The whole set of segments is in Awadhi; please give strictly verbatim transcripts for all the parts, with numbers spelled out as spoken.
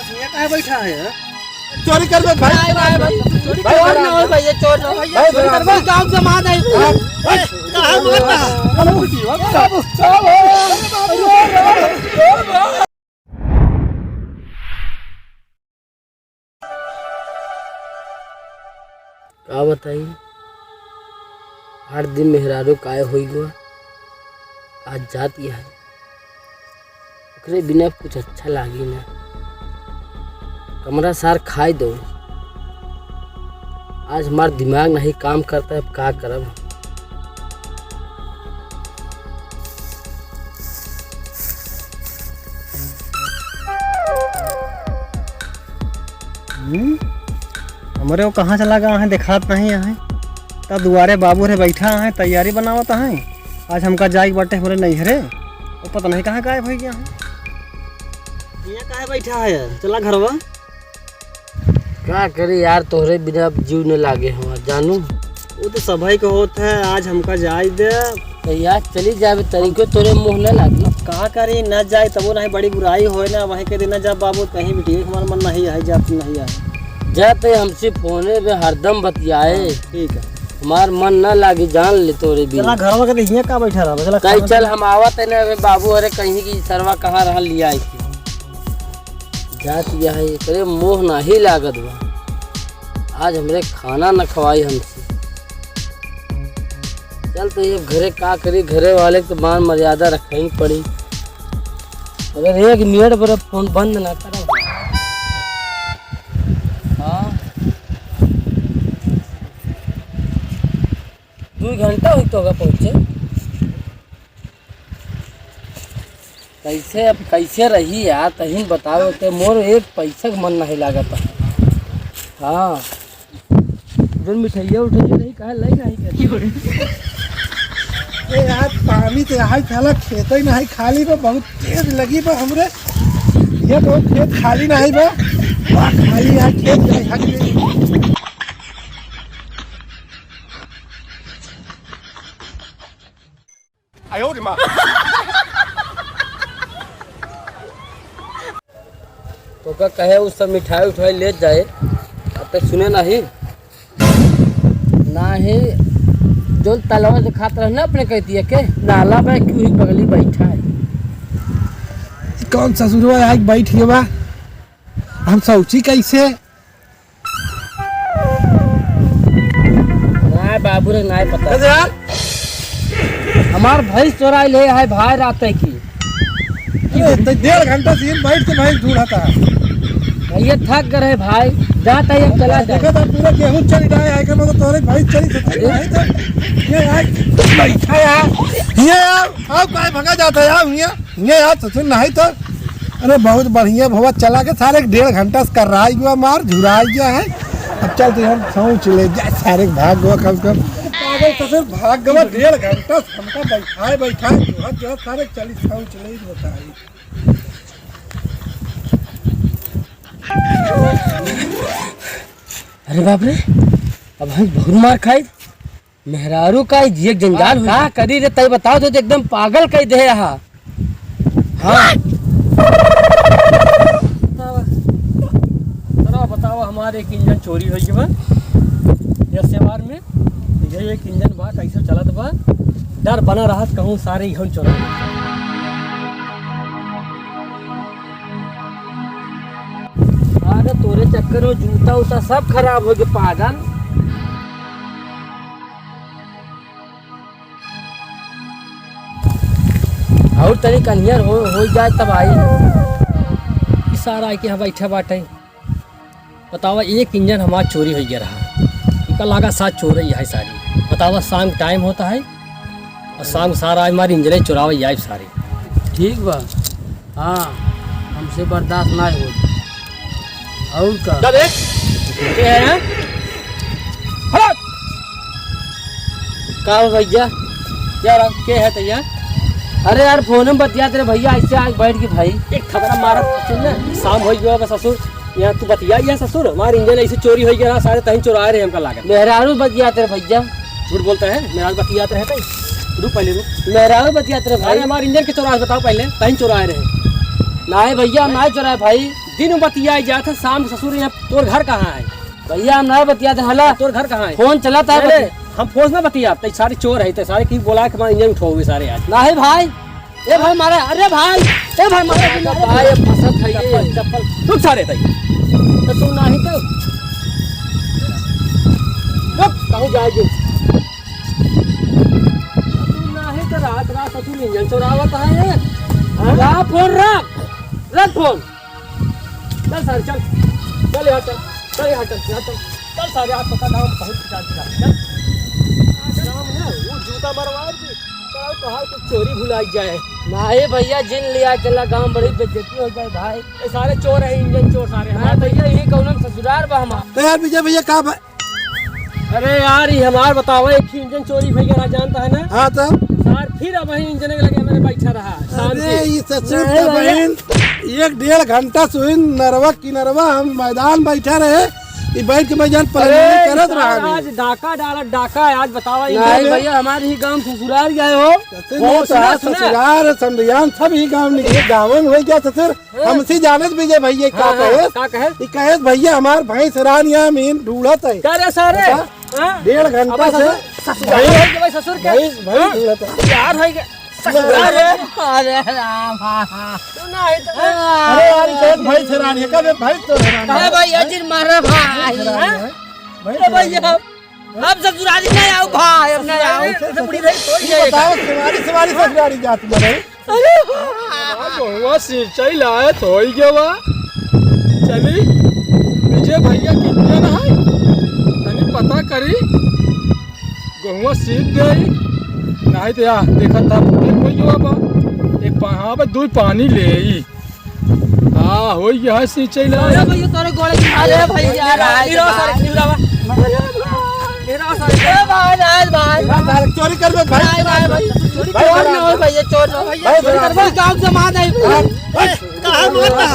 ये काहे बैठा है, हाँ? चोरी करबे भाई। नहीं, नहीं, भाई, चोरी भाई, करबे। चोर ना हो भाई, ये चोर ना हो। भाई, चोरी करबे। गाँव के मार नहीं। हाँ। ए, कहाँ मारता? का बताई, हर दिन मेहरारू काय होई गवा, आज जात यह है। ओकरे बिना कुछ अच्छा लागी ना। कमरा सार खाए दो। आज हमार दिमाग नहीं काम करता है, अब का करब? हम्म? हमरे वो कहाँ चला गवा है, देखात नहीं है। त दुआरे बाबू रे बैठा है, तैयारी बनावत है। आज हमका जाए के बाटे हमरे नैहरे, वो पता नहीं कहाँ गायब होइ गवा है। हियाँ काहे बैठा है? चला घरवा। का करी यार, तोहरे बिना अब जीव न लागे हमार, जानू। वो तो सभई के होत है, आज हमका जाए दे। तो यार चली जाबे, तनिको तोरे मोह न लागी। का करी, न जाए तबो नहीं, बड़ी बुराई होए ना, वहीं के दिन न जा बाबू, कहीं बिटिया हमार मन नहीं है, जात नहीं है। जाते हमसे फोने पे हरदम बतियाए। हाँ, ठीक है। हमार मन ना लागी, जान ले तोरे बिना। चला घरवा के, हियाँ का बैठा रहा, चला कहीं खाना चल, पीना। हम आवत है ना, अबे बाबू, अरे कहीं की सरवा कहाँ रहा, लिया आई थी। जात यह है, एकरे मोह नाही लागत बा। आज हमरे खाना न खवाई हमसे। चल तो ये घरे का करी, घरे वाले के तो मान मर्यादा रखे ही पड़ी। अगर एक मिनट पर फोन बंद ना करो। हाँ। दो घंटा हुई तो होगा पहुँचे। कैसे, अब कैसे रही यार, तहिन बताओ, ते मोर एक पैसा के मन नहीं लागत। हाँ, जौन मिठाइया उठाइया रही, काहे लाई नहीं कर? ए यार, पानी तो यहाँ साला खेत ही नहीं खाली बा, बहुत तेज लगी बा हमरे। ये तो खेत खाली नहीं बा, वाह, खाली यहाँ खेत नहीं खाली। तो का कहे, उ सब मिठाई उठाई ले जाए, अब तक सुने नहीं। नाही, जौन तलवा से खात रहे ना अपने कहती है के, नाला बा क्यों ही बगली बैठा है। कौन ससुरवा आके बैठ गया बा? हम सोची कैसे? नाय बाबू रे, नाय पता। अरे यार। हमार भैंस चोराई ले है भाई रात की। अरे, तो डेढ़ घंटा से इन बैठ के भैंस ढूंढता है। भैया थक गए रहे भाई, जाता ही हम चला जाए। देखा था पूरा गेहूं चली जाए, आए के मगर तोरे भैंस चली सकती अरे। नहीं तो ये आए बैठा यार। ये यार, आओ काय भगा जाता है यार, ये। ये यार ससुर नहीं तो, अरे बहुत बढ़िया भवा चला के सारे एक डेढ़ घंटा से कर रहा है, मार झुराई गया है। अब चल तो हम सोच ले जा सारे भाग गवा कम से कम। पागल ससुर भाग गवा डेढ़ घंटा से हमका बैठाए बैठाए जो है जो है सारे चली सोच ले बताई। अरे बाप रे, अब हम बहुत मार खाई। मेहरारू का ये जंजाल का करी रे, तई बताओ तो एकदम पागल कई दे हा। हाँ। बतावा, बतावा, हमारे एक इंजन चोरी होइ गवा। ये सेवार में, ये एक इंजन बा, कैसे चलत बा? डर बना रहत कहूँ सारे इहन चोरा। अरे तोरे चक्कर में जूता उता सब खराब होइ गए पागल। और तनी कनियर हो, हो जाए तब आई। ई सारा आके यहाँ बैठा बाटे। बतावा, एक इंजन हमार चोरी होइ गया रहा। इनका लागा साथ चोर ही है सारी। बतावा, शाम टाइम होता है और शाम सारा हमारी इंजन चुरावे जाए सारी। ठीक बा। हाँ, हमसे बर्दाश्त ना हो। और का? का बे? के है यहाँ? हट! का हो भैया? क्या रहा? के है तैया? अरे यार, फोन में बतियात रहे भैया, ऐसे आके बैठ के भाई। एक थपरा मारा, सुन ना, शाम हो गया बस ससुर। यहाँ तू बतिया, यहाँ ससुर, हमारे इंजन ऐसे चोरी हो गया, सारे तहीं चोरा रहे हमका लागत। मेहरारू बतियात रहे भैया। झूठ बोलता है, मेहरारू बतियात रहे तहीं। रुक पहले रुक। मेहरारू बतियात रहे भाई। अरे हमारे इंजन के चोरा बताओ पहले, तहीं चोरा रहे। नाहीं भैया, नाहीं चोरा भाई। दिन में बतियाई जात है, शाम के ससुर यहाँ। तोर घर कहाँ है? भैया, हम ना बतियात है, हला। तोर घर कहाँ है? फोन चलत है, अरे, बतिया। हम फोन ना बतियात, तै सारे चोर है, तै सारे की बोला के हमारे इंजन उठोगे सारे आज। नहीं भाई, ए भाई मारा, अरे भाई, ए भाई मारा, अरे भाई, ये फंसत है ये। चप्पल, चप्पल, रुक सारे तै। तो तू नहीं तो, रुक, कहूँ जाएगी। तू नहीं तो रात, रात ससुर इंजन चोरावत है ये। हाँ? ला फोन रख, रख फोन। चल सारे, चल। चल यहाँ चल। चल यहाँ चल, यहाँ चल। चल सारे, आज पता ना, बहुत पिटा दिया। चल। काम है, वो जूता मरवा दी। चल, कहाँ तो चोरी भुलाई जाए। नाहीं भैया, जिन लिया चला, गाँव बड़ी बेइज्जती हो जाए भाई। ये सारे चोर हैं, इंजन चोर सारे। हाँ भैया, यही कौन ससुरार बा हमार। तो यार विजय भैया, का बा-, अरे यार, ये हमार बतावा, एक ही इंजन चोरी भैया रहा, जानता है ना? हाँ तो? सार फिर अब वही इंजन के लगे हमारे बैठा रहा, शांति। अरे, ये ससुर नहीं का भैया। बहन, एक डेढ़ घंटा सुइन नरवा किनरवा हम मैदान बैठा रहे, ये बैठ के मैं जान अरे, पलटवारी करत सार रहा। आज डाका डाला, डाका है, आज बतावा नहीं इंजन में। भैया, हमारे ही गांव ससुरार गए हो। ससुर हो, नहीं, तो सुना, आज सुना। ससुरार, समधियान सब ही गांव निकले, गाँव में हो गया ससुर। हाँ। हमसे जानत विजय भैया का हाँ, हाँ, कहे? का कहे? ई कहे, "भैया, हमार भैंस रान यहाँ मीन ढूंढत है।" का रे सारे? बता, हाँ? डेढ़ घंटा अब से ससुर, ससुर भैंस, हो गए भाई ससुर के? भैंस, भैंस हाँ? ढूंढत है। यार है के? ससुर अरे, है? अरे राम, हाँ, हाँ। तू ना है तो अरे यार, ई कहे, "भैंस रान है।" का बे, भैंस तो रान है। अरे भाई, ये जिन मारा भाई, भैंस रान हाँ? है। भैंस अरे रान भैया, है। अब ससुरारी नहीं आओ भाई, अब नहीं आओ। ससुरारी तो बुढ़ी रही, सोई ये जाए। बताओ, सवारी, सवारी ससुरारी जात में रही। अरे बाप। गोहुआ सिंचाई लायत होई गवा। चली, विजय भैया कितने ना है? तनी पता करी। गोहुआ सींच देई। नहीं तो या, देखा था, होई गवा बा। एक पा-, हाँ बा, दुई पानी लेई। हाँ, होई गया है सिंचाई ला। अरे भैया, तोरे गोड़े की अरे भैया, राज हीरो भाई। सर, हीरो बा। Hero sir. ए भाई, राज भाई। चोरी करबे भाई। राज भाई, भाई। चोरी भाई, करबे। चोर ना हो भैया, चोर ना हो। भाई, चोरी करबे। गाँव जमा नहीं भाई। हाँ। ए, कहाँ मारता?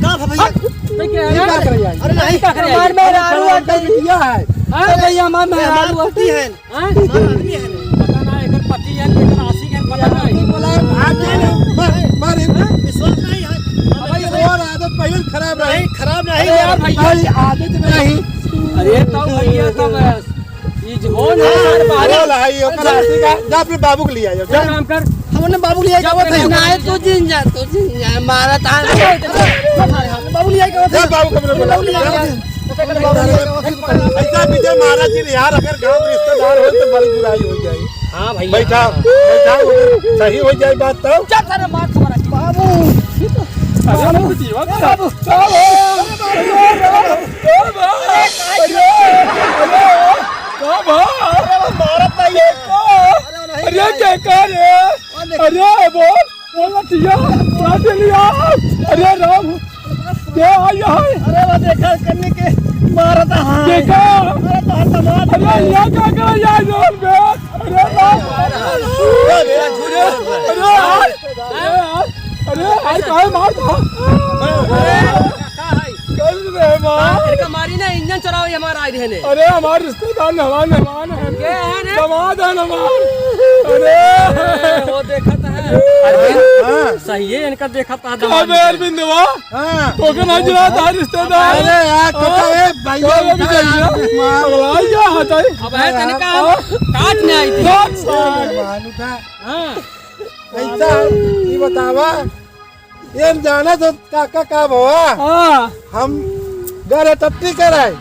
कहाँ भैया? हट। ये क्या करे यार? अरे नहीं। क्या करे यार? मार, मार, मार, मार, मार, मार। बिटिया है। हाँ भैया, मार, मार, ए, हमार मार। पति है। हाँ? मार आदमी है। पता ना, एकर पति है, एकर आशिक है, पता ना। आदमी बोला है, भाग गए ना, मार, मार, मार। विश्वास नहीं है। अब भाई, और आदत पहले खराब रही। नहीं, खराब नहीं अरे यार यार। भैया। भाई, आदत नहीं। अरे तो भैया, तब ई जो हो ना, हाँ, सर, बाहर। बोल, हाँ, ये ओकर आशिक है। जा अपने बाबू को ले आइए, जा। जा काम कर। हमने बाबू ले आइए, जा, आवत है। नहीं, तू जिन जा, तू जिन जा, मारा था। बाबू ले आइए, आवत है। जा, बाबू को अपने बाबू ले आइए, आवत है। ऐसा विजय महाराज जी ने यार, अगर गांव में रिश्तेदार हो तो बड़ी बुराई हो जाए। हाँ भैया, बैठा, हाँ। बैठा, अगर सही हो जाए बात तो। चल सारे मार खबर है। बाबू। अरे बाबू, जीवा ए बाबू। बाबू। अरे, अरे, अरे, अरे, का बा? अरे, वो मारत नहीं है। अरे, वो नहीं अरे, मारत। क्या कर रहे? अरे, बोल। बोला टिया, क्या दे लिया? अरे राम, क्या आई है? अरे वो देखा कन्ने के मारा था, हाँ। देखा? अरे तो हर तमाम अरे यहाँ क्या कर रहा है यार, जोर में? अरे राम। अरे यार, अरे यार, अरे यार, काहे मार था? कर रहे मार। इनका मारी ना, इंजन चलाओ, ये हमारा आई रहने। अरे हमारे रिश्तेदार, हमारे मेहमान है। के है रे? दामाद है हमार। अरे। ए, वो देखत है। अरविंद, हाँ। सही है, इनका देखत है, दामाद अबे है। अरविंद, वाह। हाँ। तो के ना जरा था रिश्तेदार। अरे यार, तो हाँ। का, ए, भैया तो अभी उठा चल यार, रहा। मेहमान। अगला क्या हटाई? अब है, तनिका हम हाँ। काट नहीं आई थी। काट। ए, मेहमान उठा। हाँ। ऐसा, ये बतावा, ये जाना तो काका का भवा? हाँ। हम घर टट्टी करे।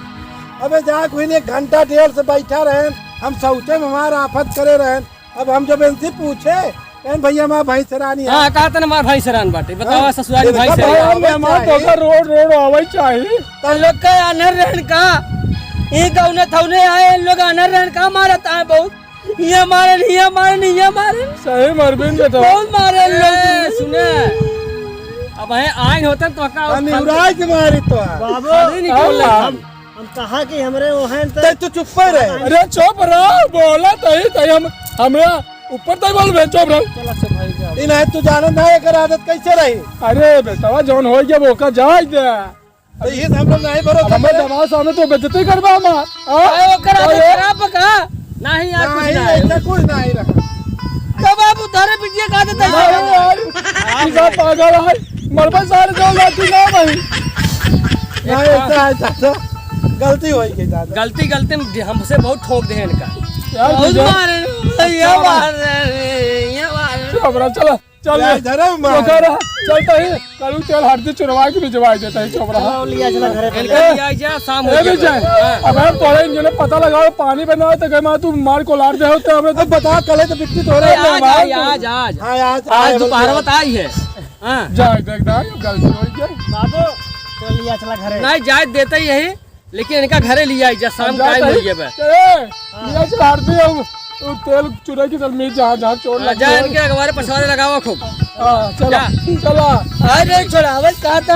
अबे जा कोई ने घंटा डेढ़ से बैठा रहे, हम सौते में हमार आफत करे रहे। अब हम जब इनसे पूछे, कहें, "भैया, हमार भैंस रानी है।" हाँ, कहा तने हमार भैंस रानी बाटे। बतावा हाँ। ससुरारी इनका भैंस रानी। भैया, हमार तो का रोड, रोड आवे चाहिए। तो लोग का आनर रहन का? ई कौने थौने आए, इन लोग आनर रहन का मारत आए बहुत। ये मारे, ये मारे, ये मारे। सही मरबिन बेटा। बहुत मारे लोग। ए, सुने। अब है आए होते तो का हम उड़ाए के मारी तो है। बाबू, खाली निकल ले। हम, हम कहा कि हमरे वो हैं तो ते तू चुप पे रहे। अरे चुप रहो, बोला तही, तही हम, हमरा ऊपर तही बोल बे, चुप रहो। चल अच्छा भाई जा। इन है तू जाने ना एकर आदत कैसे रही? अरे बेटा, जौन हो गया वो का जाए दे। तो ये सब हम लोग नहीं भरो अब हमें खतरे। दबाव सामने तो बेइज्जती करबा हमार। हाँ? अरे, ओकर आदत अरे। खराब बा का? नहीं यार, कुछ नहीं, नहीं। ऐसा कुछ नहीं रहा। तब आप उधारे पीछे का देता नहीं है? यार, ई सब पागल है। मरबा सारे जो लाठी ना भाई। नहीं, ऐसा है दादा, गलती हो गई दादा। गलती, गलती में हमसे बहुत ठोक दे इनका। यार, बहुत विजय, मारे रे, ये मार रहे रे, ये मार रहे रे। चुप रहा, चला, चल यार, ले। धरे मार। चुप रहा, चलता ही, कल तेल हरदी चुरवा के भिजवा देता है, चुप रहा। चलो, लिया चला घरे। इनका ए, लिया जा, शाम हो ए, गया। विजय, हाँ। अब हम तोरे इंजन में पता लगाओ, पानी बना हो तो गए, मार तू मार को लार दे हो तो हमरे तो अब बता, कल है तो बिट्टी तोरे अरे, आज, आज, आज, आज। हाँ, आज, आज आज दोपहर बता। बता आई है। हाँ। जाए देख, दाई, गलती हो गई। बाबू, चल लिया चला घरे। नहीं, जाए देते ही यही, लेकिन इनका घरे लिया आई जा, शाम जाए टाइम हो देख। गया बा। ए, हाँ। लिया चला हरदी, अब, अब तेल चुरा के चल, मैं जहाँ, जहाँ चोर हाँ, लग जा गया। इनके अगवारे पछवारे लगावा खूब। हाँ, चला, जा। चला। अरे, छोड़ावत का था?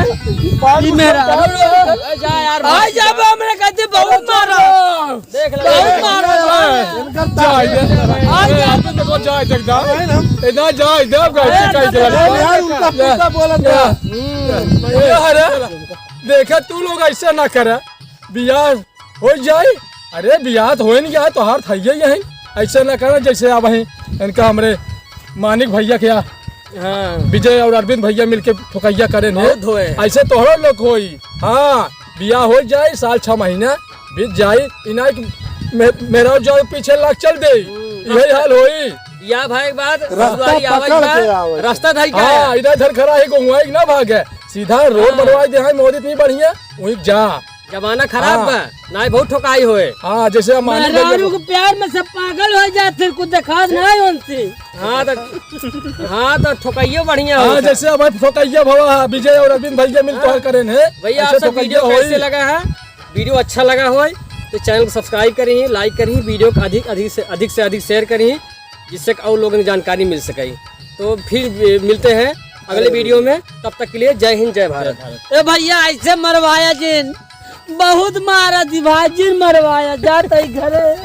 बात ई मेरा बात है। ए, जा यार, आ बात जा, जा। बा, हमरे कहते बहुत अरे, मारा। चला। देख ले। बहुत मारा है। इनका जाए दे। आ गया। ए, देखो, जाए दे, एकदम। भाई, हम इतना जाए दे, अब गलती ए, कर दिया। यार, उल्टा पुल्टा बोलत है। हम्म। ए, अरे, देखे, तू लोग ऐसे ना करे। बियाह हो जाए। अरे, बियाह तो हो नहीं गया, तोहार थइये यही। ऐसे ना करे, जैसे अब हैं, इनका हमरे मानिक भैया के यहाँ हाँ। विजय और अरविंद भैया मिलके ठोकैया करे ने। बहुत होए। ऐसे तोहरो लोग होई। हाँ, बियाह हो जाए, साल छह महीना बीत जाए, इनाई के मे-, मेरा जाओ पीछे लाग चल दे। हम्म। यही हाल होई। या भाई एक बात, रास्ता दुआरी आवे पकड़ के के बाद, आवे। रास्ता धाई का हाँ, है? इधर इधर खड़ा है, को हुआ ही ना भागे। सीधा रोड हाँ। बनवाई दे, हाँ, मोदी इतनी बढ़िया, वहीं जा। जमाना खराब हाँ। बा, नाई बहुत ठोकाई होए। हाँ, जैसे हम मानिक भैया मेहरारू को के प्यार में सब पागल हो जाते, कुछ देखात नाई उनसे। हाँ तो, हाँ तो ठोकाइयो बढ़िया हाँ, होता। जैसे हमारे ठोकैया भवा है, विजय और अरविंद भैया मिल हाँ। तोहर करेन है। भैया, आप ऐसे सब ठोकैया वीडियो कैसे होई। लगा है? वीडियो अच्छा लगा होए तो चैनल को सब्सक्राइब करिए, लाइक करिए, वीडियो को अधिक, अधिक से, अधिक से अधिक शेयर करिए, जिससे कि और लोगों को जानकारी मिल सके। तो फिर, ए, मिलते हैं अगले वीडियो में, तब तक के लिए जय हिंद, जय भारत। ए भैया, ऐसे मरवाया जिन, बहुत मारा जी भाई, जिन मरवाया, जात ही घरे।